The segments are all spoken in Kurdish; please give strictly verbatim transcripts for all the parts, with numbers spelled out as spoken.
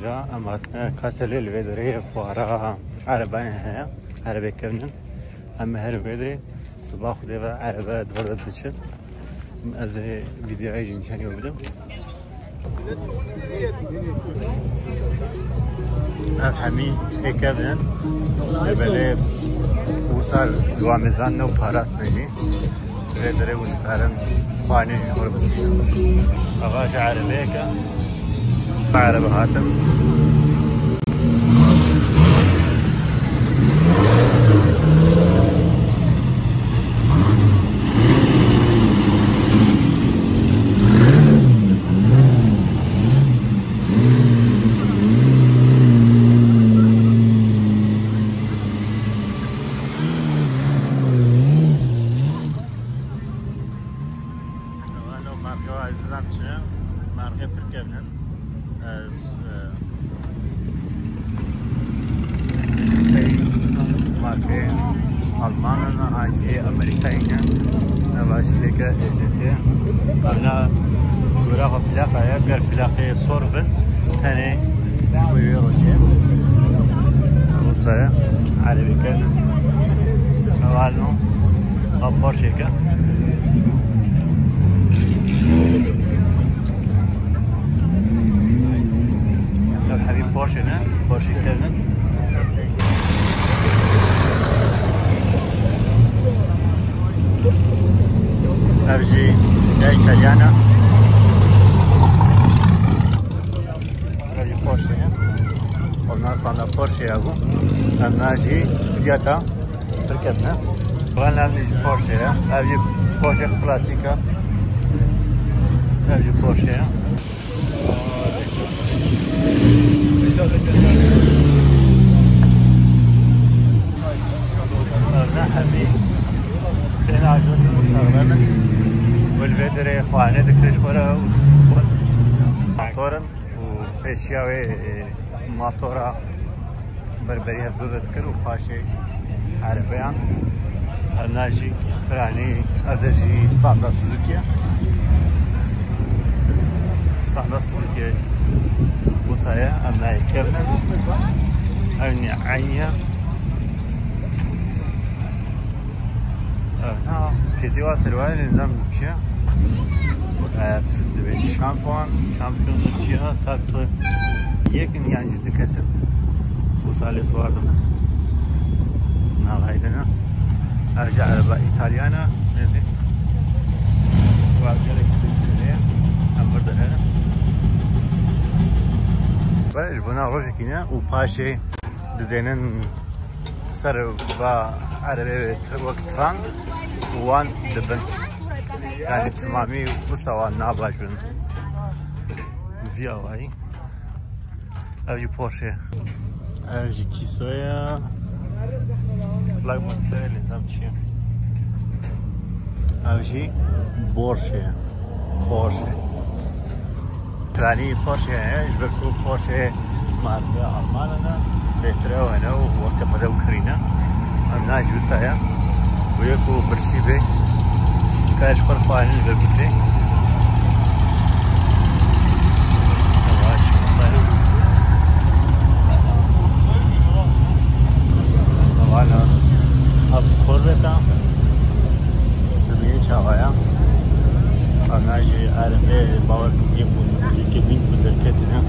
Ya, em hatine Kaselê, li vê derê fuara erebayan heye. Erebê kevnin. Em her vê derê siba Xwedê ve erebe di vir de diçin. Ez ê vîdeoyê jî nîşanî we bidim. Ev hemî têkevin. Li belê wisa li wan mêzan ne û parastin jî. Vê derê hûn dikarin xwarinê jî ji xwe re bistînin. Ava ji erebeyeke, erebe hatin. Alo, merqê wa ez dizam çi? Merqê pir kevn in. Ez, e, pey markê Alman in, an jî Amerîkayî ne. Eva şileke êzêtî ye. Evna gora xwe plaka ye, ger plakê sor bin, tenê ji bo wê rojê. Wisa ye, erebî kevn in. Ev alno, ev Porscheyek e. Ev hemî Porsche ne, Porsche kevn in. Ev jî ya Îtalyan e. Ev jî Porsche ye. Ondan sonra Porsche ya bu. Em na jî Fiat e. Pir kevn e. Van ev jî Porsche ye. Ev jî Porsche klasîk e. Ev jî Porsche ye. Evna hemî tên ajot û saxlem in. Û li vê derê xwarinê dikire ji xwe re û motor in û pêşiya wê, e, motora berberî hev dûr dikir û paşê erebeyan. Evna jî piranî, ev de jî standa Suzuki ye. Standa Suzuki wisa ye, evna yê kevn e. Ev nî eynî ye. Ev na, fiyatê wa serwayê nizam çi ye? Ev dibê şampuan, şampiyon çi ye? Tatlı. Yekin yan jî du kesin. Wisa lê siwar dibin. Navayê din e. Ev jî ereba Îtalyan e. Nêzî. Wa gelek heye. Em vir de hene. Ve ji bona rojekî ne û paşê didênin ser va erebê wek tran û wan dibin. Yani timamî wisa wan nabaş bin. Vî awayî. Ev jî Porsche. Ev jî Kiso ye. Flagman se nizam çi ye. Ev jî Porsche ye. Porsche. Planî Porsche heye, ji ber ku Porsche marka Alman e, bêtir ew hene û weke me de ew kirîne. Em na jî wisa ye. Û yek ku birçî bê, ka ji xwe re xwarin li vir bikirê. Yavaş, wisa ye. Wala, ev Corvette e. Dibînî çawa ye? Ana jî erê bawer bû, yek bû, yekê bîn ku derketine.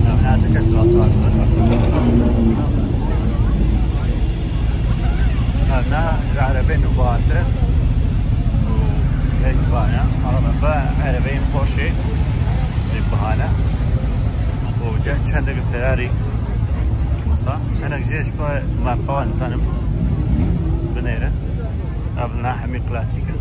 Evna dike trottoir. Evna ji erebê nû bihate û pêk bane. Araba erebeyên xweşê ê bihane. Û ce-, çendek Ferrari wisa. Hinek jê ji xwe marka wan nizanim binêrin. Ev na hemî klasîk in.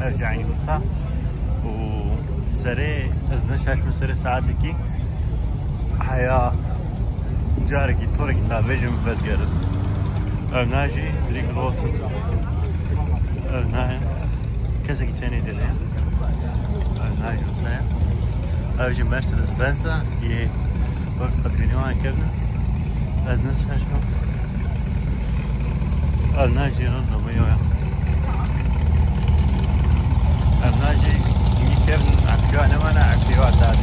Ev jî eynî wisa. Û serê, ez ne şaş me serê saetekî heya carekî torekî ta vêjim vedigerin. Ev na jî Rick Ross in. Ev na kesekî tenê dêne. Ev na jî wisa ye. Ev jî Mercedes Benz e. Yê wek pepînê wan kevne. Ez ne şaştım. Ez ne jî rozo bu ya. Ez ne jî iyi kevin akıyor ne bana akıyor atar.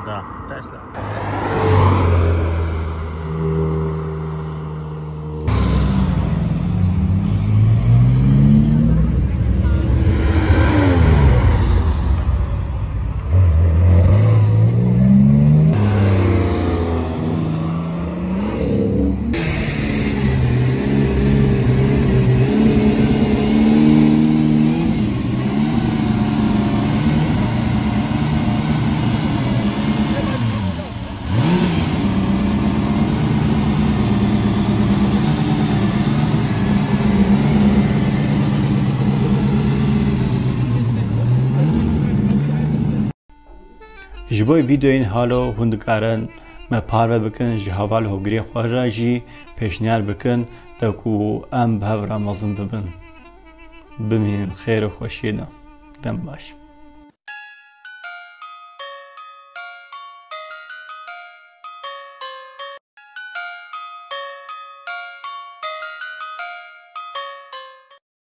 Da, Tesla. Ji bo vîdeoyên halo hûn dikarin me parve bikin, ji heval hogirên xwe re jî pêşniyar bikin, de ku em bi hev re mezin bibin. Bimînin xêr û xweşiyê de. Dem baş.